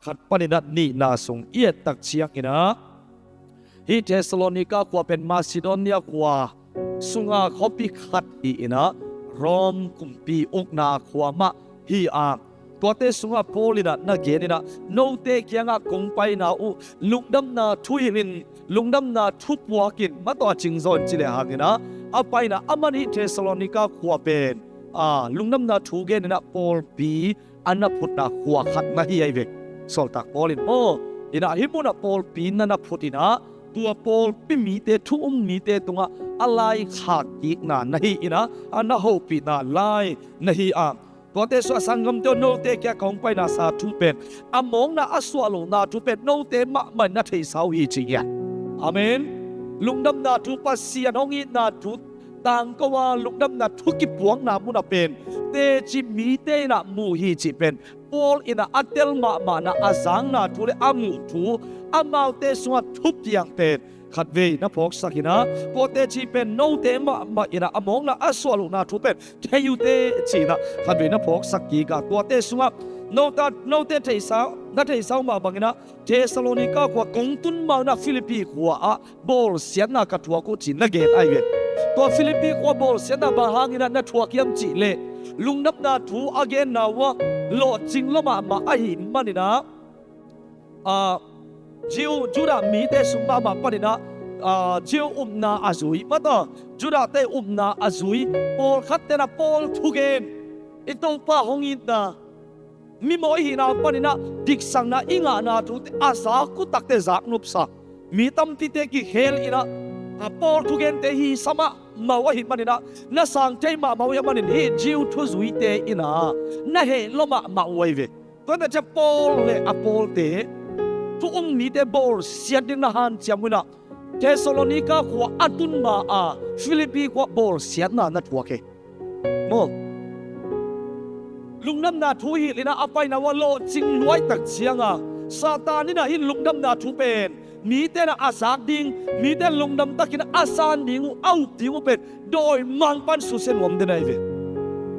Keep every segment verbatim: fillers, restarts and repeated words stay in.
khat panin ah nihna sung i et tak ciangin ah, hih Thessalonika khua pen Macedonia khua sunga khuapi khat hi-in ah, Rome kumpi ukna khua mah hi a, tuate sungah Paul in ah na gen in ah, note kiangah kong paina uh lungdamna thu hilhin, lungdamna thu puakin, mah tawh a cingzaw in ci le hangin ah, a paina, aman hih Thessalonika khua pen, aa, lungdamna thu gen in ah pawlpi a na phutna khua khat na hi ahi ve. Sawltak Paul in maw, in ah hih munah pawlpi na na phut in ah, tua pawlpi mite, thu um mite tungah a laikhak kikna na hi in ah, a na hopihna lai na hi a, tuate sungah sanggamte aw, note kiangah kong paina sa thu pen, a mawkna a suah lohna thu pen note mahmah in na theihsa uh hi ci ngiat. Amen. Lungdamna thu, Pasian hong itna thu tangko a, lungdamna thu kipuakna munah pen teci mite in ah mu hi cih pen Paul in ah a tel mahmahna, a zakna thu le a muh thu, amaute sungah thupiang pen khatvei na phawksak in ah, tuate ci pen note mahmah in ah a mawkna a suah lohna thu pen thei uh teh ci in ah khatvei na phawksak kik a, tuate sungah note, note theihsa, na theihsa uh mah bangin ah Thessalonika khua kong tun ma-in ah Philippi khua ah bawlsiatna ka thuak uh ci-in na gen ahi ve. Tua Philippi khua bawlsiatna bang hangin ah na thuak hiam cih leh, lungdamna thu a genna uh ah lawhcing lua mahmah ahih manin ah, aa, Jew, Judah mite sung mahmah panin ah, aa, Jew upna a zui, mah tawh Judahte upna a zui pawlkhatte in ah Paul thugen, i Topa hong itna, mimawh i hihna panin ah diksakna i ngahna thute a zak uh takteh zaknopsa, mi tampite kikhel in ah, a Paul thugente hisa mahmah uh ahih manin ah, na sang thei mahmah uh ahih manin hih Jew thuzuite in ah na heh lua mahmah uh ahi ve. Tua ahih ciang Paul le a pawlte, thu um mite bawlsiat ding na hanciam uh in ah, Thessalonika khua a tun ma-a Philippi khua bawlsiatna na thuak hi. Maw, lungdamna thu hilh in ah a paina uh ah lawhcing lua i tak ciangin, Satan in ah hih lungdamna thu pen mite in ah a zak ding, mite lungdam takin a san ding uh, a up ding uh pen dawimangpa'n susia nuam den ahi ve.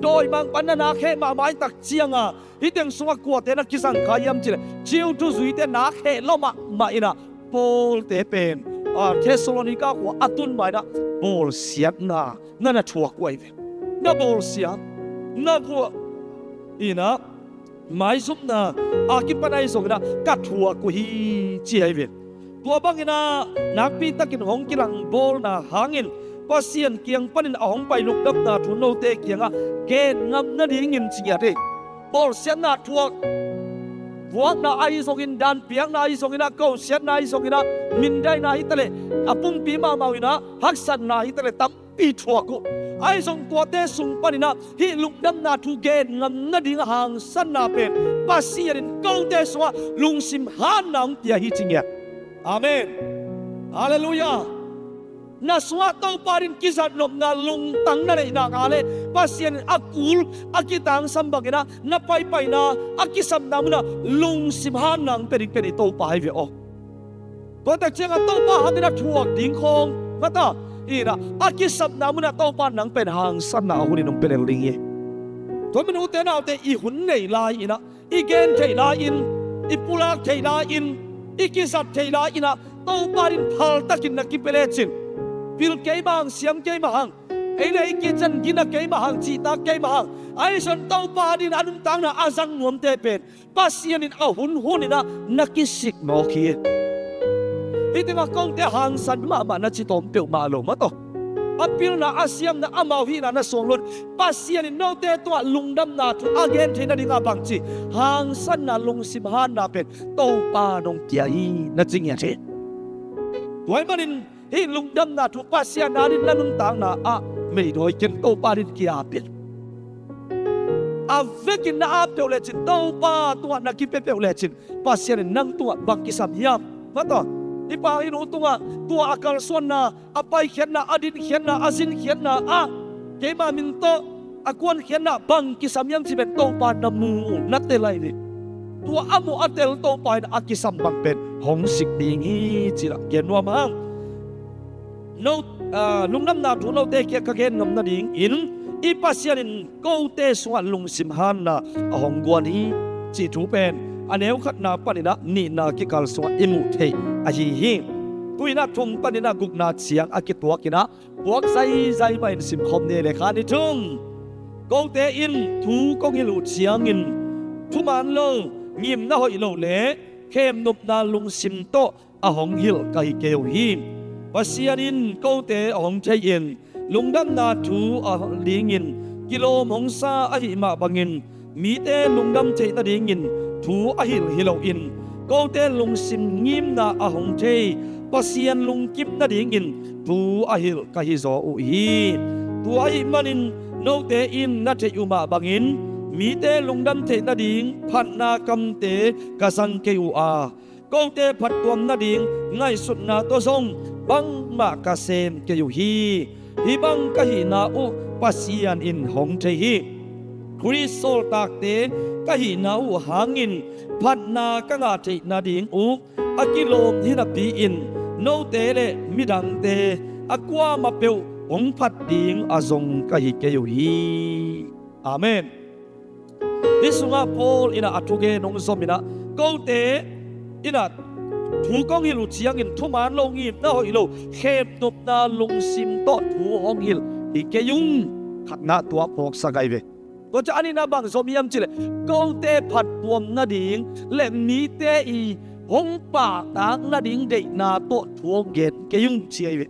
Dawimangpa'n na nak heh mahmah i tak ciangin, hih teng sungah kuate na kizang kha hiam cih leh, Jew thuzuite nak heh lua mahmah in ah, Paulte pen, aa, Thessalonika khua a tun ma-in ah bawlsiatna na na thuak uh ahi ve. Na bawlsiat, na kua in ah, maizumna a kipan ahi zongin ah ka thuak uh hi ci ahi ve. Tua bangin ah nakpi takin hong kilang bawlna hangin Pasian kiang panin a hong pai lungdamna thu note kiangah gen ngam nadingin ci ngiat hi. Bawlsiatna thuak, vuakna ahi zongin, danpiakna ahi zongin ah, kosiatna ahi zongin ah, mindaina hi taleh, a pumpi mahmah uh in ah haksatna hi taleh tampi thuak uh. Ahi zong tuate sung panin ah hih lungdamna thu gen ngam nading hangsanna pen Pasian in kote sungah lungsim hanna hong pia hi ci ngiat. Amen. Halleluiah. Na sungah Topa adingin kizat nopna lungtang na neih nak leh, Pasian in a kul a kitangsam bangin ah na paipaina, a kisapna munah lungsim hanna hong pia ding pen i Topa hi ve aw. Tua tak ciangin Topa hangin a thuak ding khawng, mata, in ah, a kisapna munah Topa nang pen hangsanna a hunin hong pia lel ding hi. Tua manin ute naute, i hun nei lai-in ah, i gen theih lai-in, i pulak theih lai-in, i kizat theih lai-in ah, Topa adingin phaltakin na kipia lecin, pil kei mah hang, siam kei mah hang, ei le ei kician gina kei mah hang, cihtak kei mah hang, ahi zongin Topa adingin a nuntakna a zang nuamte pen Pasian in a hunhun in ah na kisik mawk hi. Hih tengah kote hangsan mahmah na ci tawm peuhmah lo, mata, a pilna, a siamna, amau hihna na suang lo-in, Pasian in note tungah lungdamna thu a gen theih nadingah bangci hangsanna, lungsim hanna pen Topa in hong pia hi na ci ngiat hi. Tua ahih manin hih lungdamna thu Pasian adingin na nuntakna ah meidawi ken, Topa adingin ki-ap in. A vekin na ap peuh lecin, Topa tungah na kipia peuh lecin, Pasian in nang tungah bang kisam hiam? Mata, i pa i nu tungah tua a kalsuanna, a paikhiatna, a dinkhiatna, a zinkhiatna ah, keima min tawh a kuankhiatna bang kisam hiam cih pen Topa in na mu, na tel ahi ve. Tua a mu a tel Topa in a kisam bang pen hong sik ding hi cih lah gen nuam hang. No, aa, lungdamna thu note kiangah ka gen ngam nadingin i Pasian in kote sungah lungsim hanna a hong guan hi cih thu pen a neu khatna panin ah nihna kikal sungah i muh theih ahi hi. Tu-in ah thum panin ah gukna ciang a kituakin ah puak zaizai mah in simkhawm ni le. Kha ni thum. Kote in thu kong hilh uh ciangin thuman lo, ngimna hoih lo le khemnopna lungsim tawh a hong hilh ka hi kei uh hi. Pasian in kote a hong thei-in lungdamna thu a dingin kilawm hong sa ahih mah bangin mite lungdam theih nadingin thu a hilh hi loin kote lungsim ngimna a hong thei Pasian lungkim nadingin thu a hilh ka hi zaw uh hi. Tua ahih manin note in na theih uh mah bangin mite lungdam theih nading phatna kamte ka zang kei uh a, kote phattuam nading ngaihsutna tawh zong bangmah ka sem kei uh hi. Hih bang ka hihna uh Pasian in hong thei hi. Khrist sawltakte ka hihna uh hangin phatna ka ngah theih nading uh a kilawm hi napi-in note le midangte a kuamah peuh hong phat ding a zong ka hi kei uh hi. Amen. Hih sungah Paul in ah a thugen hong zom in ah, kote in ah thu kong hilh uh ciangin thuman lo, ngimna hoih lo, khemnopna lungsim tawh thu hong hilh hi kei ung. Khatna tua phawksak ahi ve. Tua ciang a nihna bang zom hiam cih leh kote phattuam nading le mite i hong pahtak nading deihna tawh thu hong gen kei ung ci ahi ve.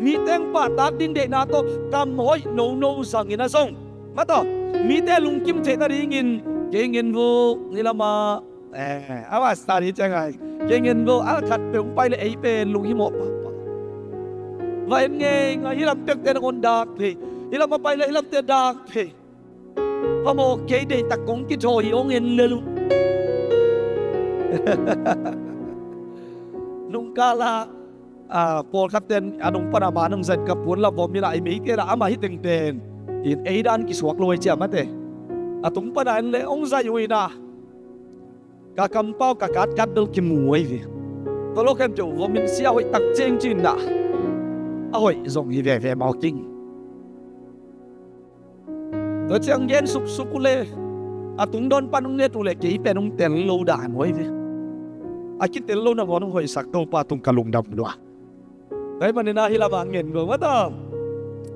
Mite hong pahtak ding deihna tawh kam hoih nono zangin a zong, mah tawh mite lungkim theih nadingin kei ngen vuk ni lamah, eh, a va study ciang ai, kei ngen vuk, a khat peuh hong pai le ei pen lunghimawh pahpah. Va en ngei ngai, hih lam pekte nangawn dak thei, hih lamah pai le hih lamte dak thei. Phamawh kei, deihtak kong kithawi hi, hong en lel uh. Nungkal ah, ah, pawlkhat ten a nung pana man hong zat ka puan la vom hi la, i meite la amah hi tengten in ei dan kisuak lo ai cia mate. A tung pana en le hong zai uh hi na. Ka kampau ka katkat bel kimu ahi ve. Tua lo khempeuh vom in sia hoih tak ciang ci-in na. A hoih zong hi veve mau king. Tua ciang gen suksuk uh le a tungdawn pan hong nget uh le kei pen hong tel lo dan uh ahi ve. A kitel lo nangawn hong hoihsak Topa tung ka lungdam lua. Tua ahih manin ah hih lamah ngen go mah ta.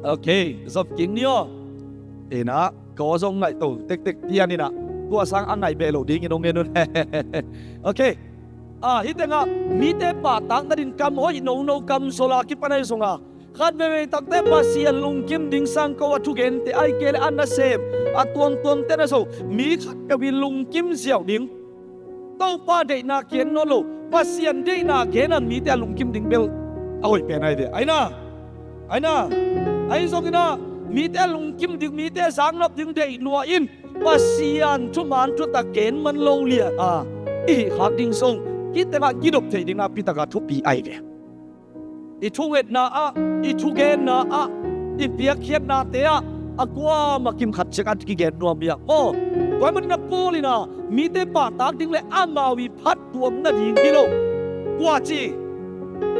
Ok, zop kik ni aw. Ina, ko zong ngaihto tektek pian ina, tua sang a ngaih beh lo dingin hong ngen un. Ok. Ah, hih tengah mite pahtak nading kam hoih nono kam zol a kipan ahi zong a, khat veivei takte Pasian lungkim ding sang ko a thugente, ahih kei leh a nasem, a tuamtuamte na zo, mi khat peuh i lungkim ziau ding. Topa deihna gen nawn lo, Pasian deihna gen a mite a lungkim ding bel a hoih pen ahi ve. Aina, aina, ahi zongin ah mite a lungkim ding, mite zaknop ding deih lua in Pasian thuman thutak gen man lo lian a i hih khak ding zong hih tengah kidop theih ding nakpi takin thupi ahi ve. I thungetna ah, i thugenna ah, i piakkhiatnate ah a kuamah kim khat ciat a kigen nuam hi a maw. Tua ahih manin ah Paul in ah mite pahtak ding le amau i phattuam nading hi lo. Kua ci?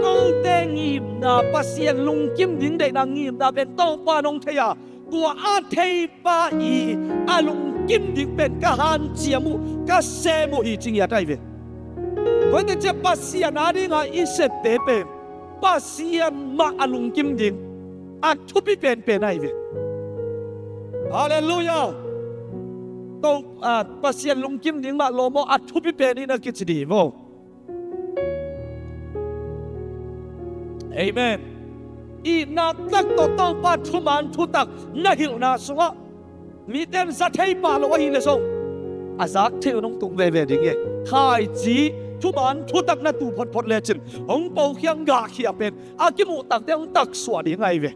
Kote ngimna, Pasian lungkim ding deihna ngimna pen Topa in hong thei a, tua a thei pa i a lungkim ding pen ka hanciam uh, ka sem uh hi ci ngiat ahi ve. Tua hi teh ciah Pasian adingin i septe pen Pasian mah a lungkim ding a thupi penpen ahi ve. Halleluiah. To, ah, Pasian lungkim ding mah lawm aw, a thupi pen in a kici dih maw. Amen. Itna tak tawh Topa thuman thutak na hilhna sungah mite in za thei pah lo ahih leh zong a zak theih un hong tung veve ding hi. Khaici thuman thutak na tuh photphot lecin hong pokhia, gahkhia pen a kimuh takte hong taksuah ding ahi ve.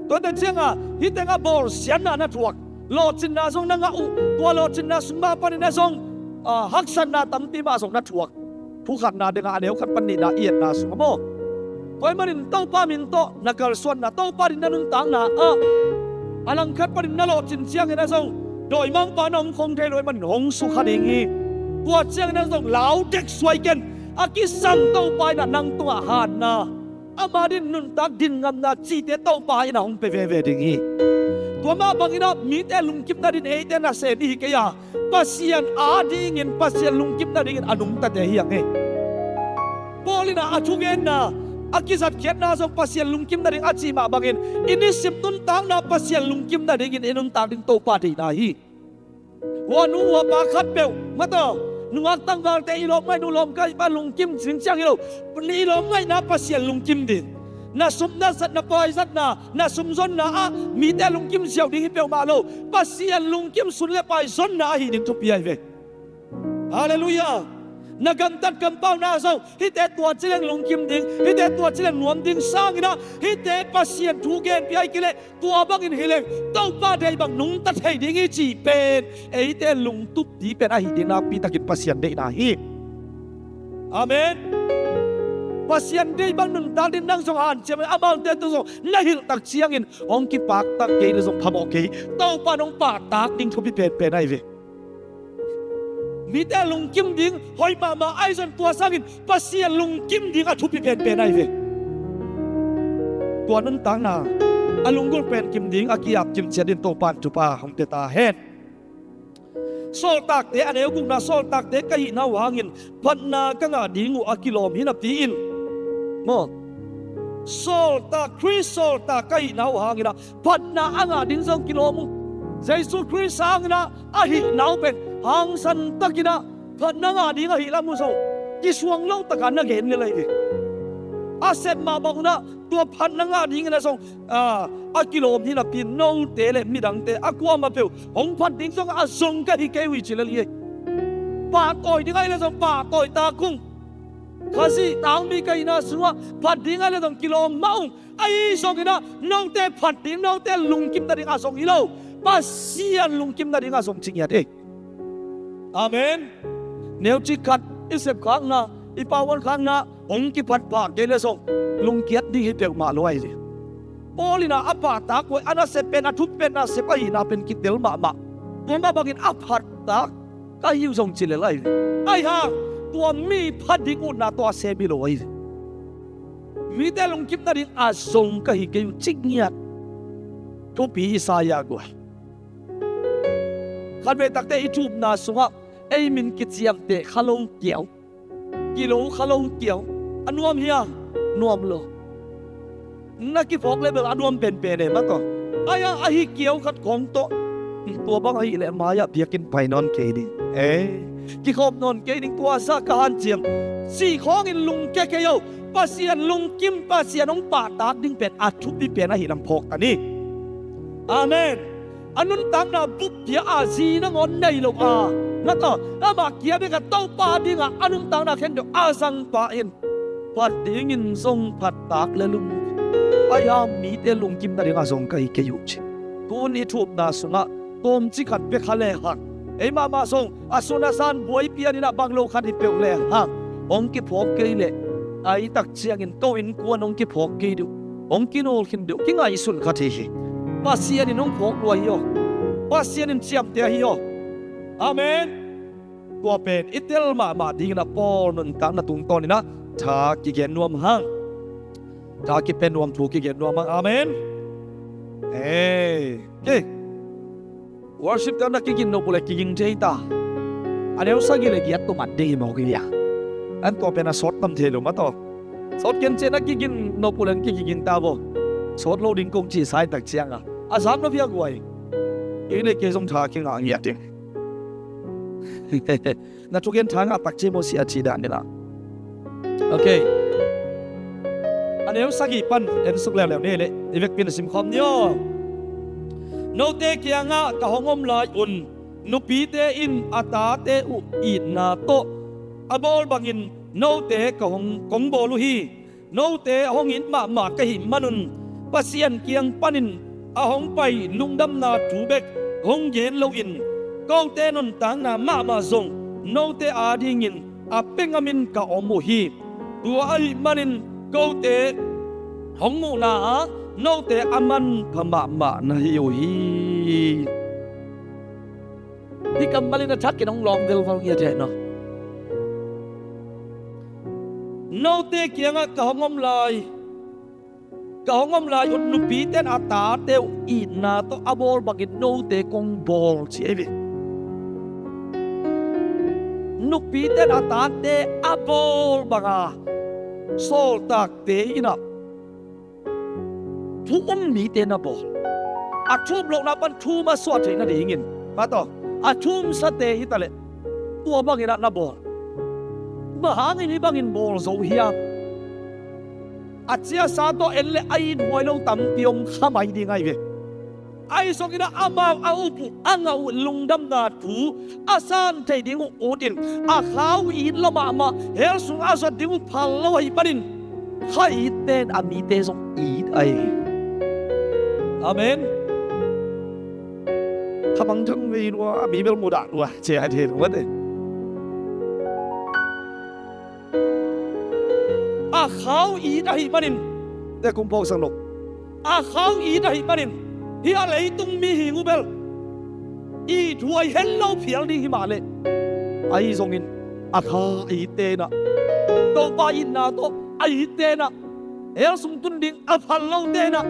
Tuate ciangah hih tengah bawlsiatna na thuak, lawhcinna zong na ngah uh, tua lawhcinna sung mah panin ah zong, ah, haksatna tampi mah zong na thuak. Thu khatna dingah a neu khat pan nihna i etna sungah maw. Tua ahih manin Topa min tawh na kalsuanna, Topa ding na nuntakna ah a langkhat panin na lawhcin ciangin ah zong dawimangpa na om khong thei lo ahih manin hong sukha ding hi. Tua ciangin ah zong lau dek suai ken, a kisam Topa in ah nang tungah hatna Ama din nuntak din ngamna cihte Topa in a hong pia veve ding hi. Tua mah bangin ah mite lungkim nading eite nasem i hi kei a, Pasian adingin, Pasian lungkim nadingin a nungtate hi hang hi. Paul in ah a thugenna, a kizatkhiatna zong Pasian lungkim nading a cih mah bangin, i nisim nuntakna Pasian lungkim nadingin i nuntak ding Topa deihna hi. Hua nu hua pa khatpeuh, mataw, nungak tangvalte i lawmngaih nu lawmngaih pa lungkim zing ciang hi lo. I lawmngaihna Pasian lungkim ding. Na sum na zat, na pai zatna, na sum zonna ah mite lungkim ziau ding hi peuhmah lo. Pasian lungkim sun le pai zonna ahi ding thupi ahi ve. Halleluiah. Na gamtat kampauna zong hihte tua ci leng lungkim ding, hihte tua ci leng nuam ding sangin ah, hihte Pasian thu genpih ahih kei leh tua bangin hi leng Topa deih bang nungta thei ding hi cih pen eite lungtup ding pen ahi ding nakpi takin Pasian deihna hi. Amen. Pasian deih bang nuntak ding nang zong hanciam, amaute tawh zong na hilh tak ciangin hong kipaktak kei le zong phamawh kei. Topa in hong pahtak ding thupi penpen ahi ve. Mite lungkim ding hoih mahmah ahi zong tua sangin Pasian lungkim ding a thupi penpen ahi ve. Tua nuntakna a lunggulh pen kim ding, a ki-ap kim ciat ding Topa in thupha hong pia ta hen. Sawltakte a neu gukna, sawltakte ka hihna uh hangin phatna ka ngah ding uh a kilawm hi napi-in, maw, sawltak, Khrist sawltak ka hihna uh hangin ah phatna a ngah ding zong kilawm uh. Jesu Khrist hangin ah a hihna uh pen hangsan takin ah phatna ngah ding ahih lam uh zong kisuang lo takin na gen lel ahi ve. A sep mah bang un ah tua phatna ngah dingin ah zong, a, a kilawm hi napi-in note le midangte a kuamah peuh hong phat ding zong a zong ka hi kei uh hi ci lel hi. Pahtawi ding ahih leh zong pahtawi ta kung. Khazih tangmi ka hihna sungah phat ding ahih leh zong kilawm mah ung. Ahi zongin ah note phat ding, note lungkim nading a zong hi lo, Pasian lungkim nading a zong ci ngiat hi. Amen. Neucik khat i sepkhakna, i pauankhakna hong kiphat pah kei leh zong lungkiat ding hi peuhmah lo ahi ve. Paul in ah a pahtak uh, a nasep pen, a thupi pen nasep ahihna pen kitel mahmah. Tua mah bangin a phattak ka hi uh zong ci lel ahi ve. Ahi hang tua mi phat ding utna tawh a sem hi lo ahi ve. Mite lungkim nading a zong ka hi kei uh ci ngiat. Thupi Isaiah guai. Khatvei takte i thupna sungah ei min kiciamteh kha lo kiau, kilo kha lo kiau. A nuam hia? Nuam lo. Na kiphawk le bel a nuam penpen e, mataw. Ahi hang ahi kiau khat khawng tawh, tua bang ahih leh mai-ah biakinn pai nawn kei ding, e, kikhawm nawn kei ding, tua zah ka hanciam, cih khawngin lungkia kei o. Pasian lungkim, Pasian hong pahtak ding pen a thupi pen ahih lam phawk ta ni. Amen. A nuntakna bup pia a zi nangawn nei lo a, na tawh amah kia bek a Topa dingah a nuntakna khempeuh a zangpa in phat dingin zong phattak le lung, ahi hang mite lungkim nading a zong ka hi kei uh ci. Tun i thupna sungah tawmci khat pia kha lehang, ei mahmah zong a sun a zan buai pianin ah bang lo khat hi peuh lehang, hong kiphawk kei leh, a i tak ciangin ko innkuan hong kiphawk kei deuh, hong kinul khin deuh, kingaihsun khat hi hi. Pasian in hong phawk lua hi aw. Pasian in ciamteh hi aw. Amen. Tua pen i tel mahmah dingin ah Paul nuntakna tungtawnin ah tha kigen nuam hang. Tha kipia nuam, thu kigen nuam hang. Amen. Ei, ei. Worship te na kigin nop uh leh kiging thei ta. A neu sagih le giat tua man ding hi mawk hi a. An tua pen a sawt tam thei lo mah tawh. Sawt ken ciang na kigin nop uh leh kiging ta bo. Sawt lo ding kong ci sa i tak ciang a, a zak nop hi a guai. Kei le kei zong tha kingah ngiat ding. Na thugen tha ngah takci maw, sia ci dan ni la. Ok. A neu sagih pan en suk leuleu ni leh i vekpi in a simkhawm ni aw. Note kiangah ka hong om lai-un nupite in a tate uh itna tawh a bawl bangin note ka hong, kong bawl uh hi. Note a hong it mahmah ka hih manun Pasian kiang panin a hong pai lungdamna thu bek hong gen loin kote nuntakna mahmah zong note adingin a pia ngamin ka om uh hi. Tua ahih manin kote hong muhna-ah note a manpha mahmah na hi uh hi. Hih kammal in a thakin hong lawng velval ngiat hi no. Note kiangah ka hong om lai, Ka hong om lai un nupite in a tate uh itna tawh a bawl bangin note kong bawl ci ahi ve. Nupite in a tate a bawl banga sawltakte in ah thu um mite na bawl. A thu um lohna pan thu masuah theih nadingin, mah tawh a thu umsate hi taleh tua bangin ah na bawl. Bang hangin hih bangin bawl zo hiam? A ciasa tawh en leh a it huai lo tampi om kha mai ding ahi ve. Ahi zongin ah amau a up uh, a ngah uh lungdamna thu a san thei ding uh utin, a kha uh it lua mahmah, hell sungah a zuat ding uh phal lo ahih manin, kha itte in a mite zong it ahi hi. Amen. Kha mangthang vei lua, a mi bel mudah lua ci a thei lua te. A kha uh it ahih manin, te kong phawksak lo. A kha uh it ahih manin, hih a leitung mihing uh bel it huai het lo phial ding hi mah leh, ahi zongin a kha a itte in ah, Topa itna tawh a itte in ah, hell sung tun ding a phal lote in ah,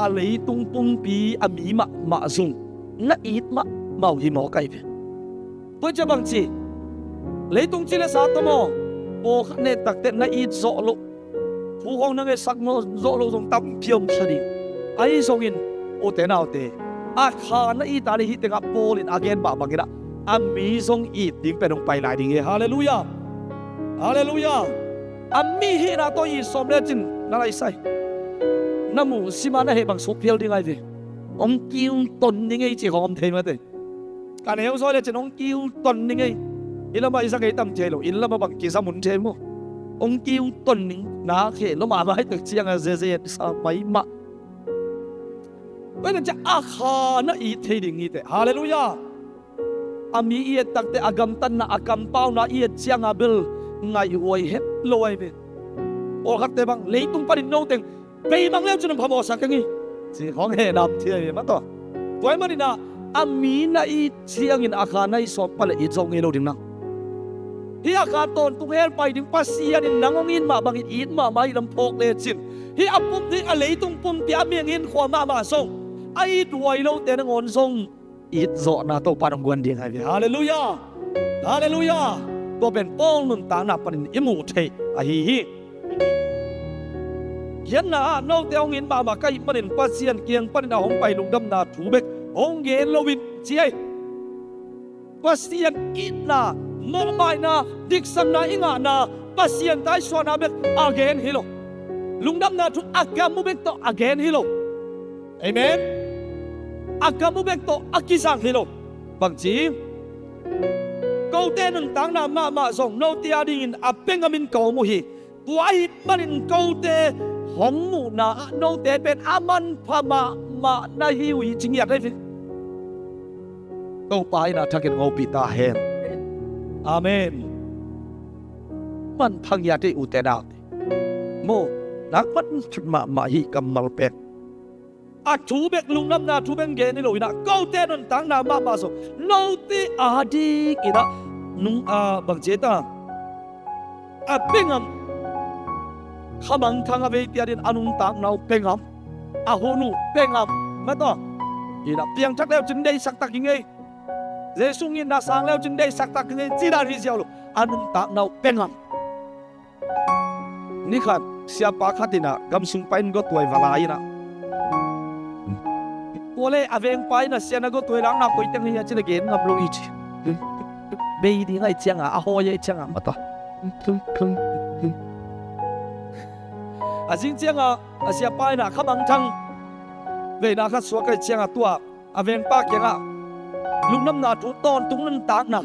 a leitung pumpi a mi mahmah zong na it mahmah uh hi mawk ahi ve. Tua ciang bang ci, leitung ci le sa tawh maw, pawlkhat na et takteh na it zawh loh, thu khawng na ngetsak zawh loh zong tampi om sa ding. Ahi zongin, ute naute, a kha na it a leh hih tengah Paul in a gen mah bangin ah, a mi zong it ding pen hong pai lai ding hi. Halleluiah. Halleluiah. A mi hihna tawh it sawm lecin na laisai, na muhsim a na heh bang suk phial ding ahi ve. Hong kiu ton ning ei ci khawng om thei mate. Ka neu zaw lecin hong kiu ton ning ei. Inn lamah i za ngei tam thei lo, inn lamah bang kiza mun thei maw. Hong kiu ton ning, na khe lo mahmah hi tek ciangah zezen sa mai mah. Tua hi tek ciang a kha na it thei ding hi teh. Halleluiah. A mi i et takteh a gamtatna, a kampauna i et ciangah bel ngaihhuai het lo ahi ve. Pawlkhatte bang leitung panin no teng beimang leu cin hong phamawhsak keng hi ci khawng heh nam thei ahi ve mah tawh. Tua ahih manin ah a mi na it ciangin a kha na it sawm pah leh it zo ngei lo ding nang. Hih a kha tawntung hell pai ding Pasian in nang hong it mah bangin it mahmah ahih lam phawk lecin, hih a pumpi, a leitung pumpi a mihing hinkhua mahmah zong, a it huai lote nangawn zong it zawhna Topa in hong guan ding ahi ve. Halleluiah. Halleluiah. Tua pen Paul nuntakna panin i muh theih ahi hi. Khiatna ah note hong it mahmah ka hih manin Pasian kiang panin a hong pai lungdamna thu bek hong gen lo in ci ahi. Pasian itna, mawhmaina, diksakna i ngahna, Pasian taisuahna bek a gen hi lo. Lungdamna thu a gam uh bek tawh a gen hi lo. Amen. A gam uh bek tawh a kizang hi lo. Bangci, kote nuntakna mahmah zong note a dingin a bengam in ka om uh hi. Tua ahih manin kote hong muhna ah note pen a manpha mahmah na hi uh hi ci ngiat ahi ve. Topa in a thakin hong hopih ta hen. Amen. Manpha ngiat ei ute naute. Maw, nak manpha mahmah hi kammal pen. A thu bek, lungdamna thu bek gen hi lo in ah, kote nuntakna mahmah zong note a dingin ah nung a bangci ta, a bengam. Kha mangthang a vei tia din a nuntakna uh bengam, a hun uh bengam. Mah tawh in ah piangthak leu cin deihsak tak hi ngei. Jesu ngitna sang leu cin deihsak tak hi ngei ci dan hi ziau lo. A nuntakna uh bengam. Ni khat siapa khat in ah gamsung pai in gotuai va la in ah, tua leh a vengpa in ah sia na gotuai lakna koi teng hi a ci leh gen ngam lo hi ci. Bei ding ahih ciangah, a hawi ahih ciangah mah tawh. A zing ciangah a siapa in ah kha mangthang veina khat suak ahih ciangah tua a vengpa kiangah lungdamna thu tawntung nuntakna,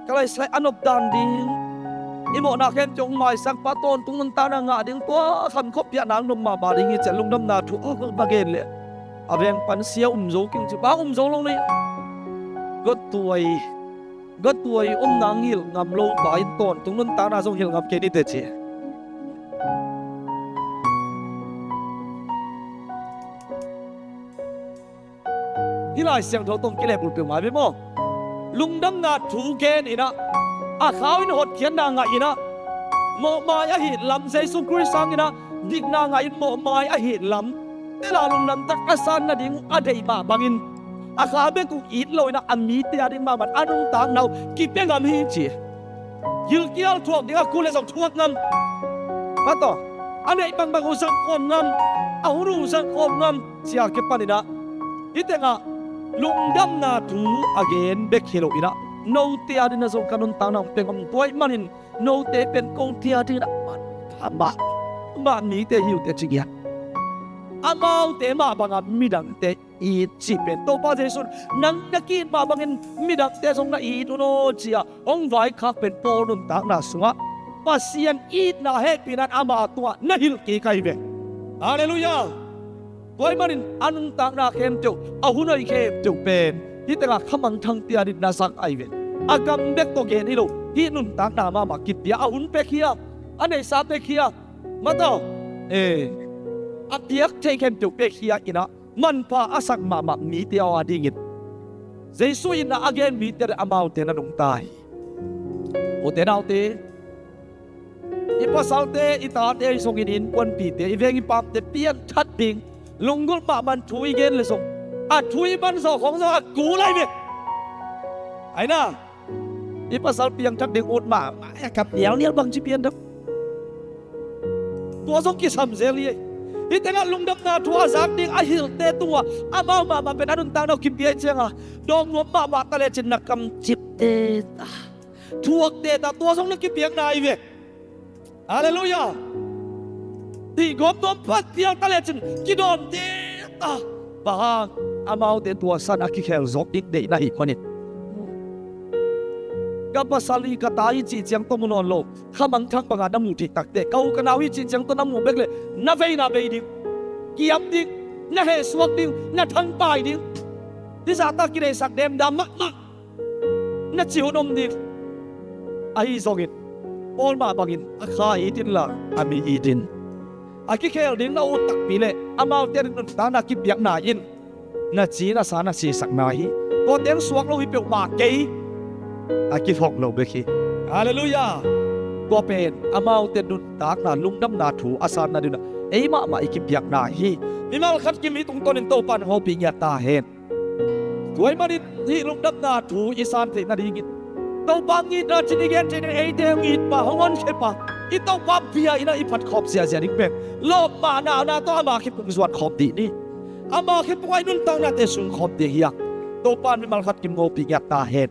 ka lai slai a nop dan ding, i mawhna khempeuh hong maisak pa tawntung nuntakna ngah ding, tua khan khuapi ah nang nop mahmah ding hi ci a lungdamna thu a va gen leh a vengpan sia um zo keng ci, pa um zo lo leh gotuai, gotuai om nang hilh ngam lo pa in tawntung nuntakna zong hilh ngam kei ni teh ci. Hih Lai Siangtho tawh kileh bulpeuh ngai ve maw? Lungdamna thu gen in ah, a khau in hotkhiatna ngah in ah, mawhmai ahih lam Jesu Khrist sang in ah dikna ngah in mawhmai ahih lam, tel a lungdam tak a san nading uh a deih mah bangin a kha bek uh it lo in ah, a mite ading mahmah a nuntakna uh kipia ngam hi ci. Gilkial thuak ding a kul leh zong thuak ngam, mataw, a neih bangbang uh zang khawm ngam, a hun uh zang khawm ngam, ci a kipan in ah, hih tengah lungdamna thu a gen bek hi lo in ah, note ading ah zong ka nuntakna hong pia ngam, tua ahih manin note pen kote ading ah manpha mahmah mite hi uh teh ci ngiat. Amaute mah bangah midangte it cih pen Topa Jesuh in, nang na ki-it mah bangin midangte zong na it un aw, ci-a hong vaikhak pen Paul nuntakna sungah Pasian itna hehpihna in ama tungah na hilh kik ahi ve. Halleluiah. Tua ahih manin a nuntakna khempeuh, a hun hoih khempeuh pen hih tengah khamangthangte ading na zang ahi ve. A gam bek tawh gen hi lo, hih nuntakna mahmah kipia, a hun pia khia, a neihsa pia khia, mataw, eh, a piak theih khempeuh pia khia in ah, manpha a sak mahmah mite aw adingin Jesuh itna a gen mite leh amaute na nungta hi. Ute naute, i pasalte, i tate, i zong in innkuanpihte, i veng i pamte piangthak ding, lunggulh mahmah in thu i gen leh zong a thu i manzaw khawng zong a kul ahi ve. Ahi na, i pasal piangthak ding ut mahmah, a kap nialnial bangci piangthak. Tua zong kisam zel hi. Hih tengah lungdamna thu a zak ding a hilhte tungah amau mahmah pen a nuntakna uh kipia hi ciangah, dawng nuam mahmah ta lecin na kamcipte ta, thuakte ta, tua zong na kipiakna ahi ve. Halleluiah. Tihgawp nuam phat phial ta lecin kidawmte ta. Bang hang? Amaute tua san a kikhel zawk ding deihna ahih manin. Ka pasal hi, ka ta hi cih ciang tawh mu nawn lo, khamangthang bangah na muh theih takteh, ka u ka nau hi cih ciang tawh na muh bek leh na veina vei ding, kiam ding, na hehsuak ding, na thangpai ding, hih zahta kideihsak demdam mahmah na cih hun om ding. Ahi zongin Paul mah bangin a kha it inla, a mi it in. A kikhel ding na ut takpi leh amaute ading nuntakna kipiakna in na ci na sa na sisak na hi. Tua teng suak lo hi peuhmah kei, a kiphawk lo bek hi. Halleluiah. Tua pen amaute nuntakna lungdamna thu a sanna dingin ei mahmah i kipiakna hi. Mimal khat kim i tungtawnin Topa in hong hopih ngiat ta hen. Tua ahih manin hih lungdamna thu i san theih nadingin Topa itna cih i gen theih nading, eite hong it pa, hong honkhia pa, i Topa bia in ah i phat khawm ziahziah ding pen lawpmahna tawh ama khempeuh zuan khawm dih ni. Ama khempeuh ah i nuntaknate sung khawm dih hi hang. Topa in mimal khat kim hong hopih ngiat ta hen.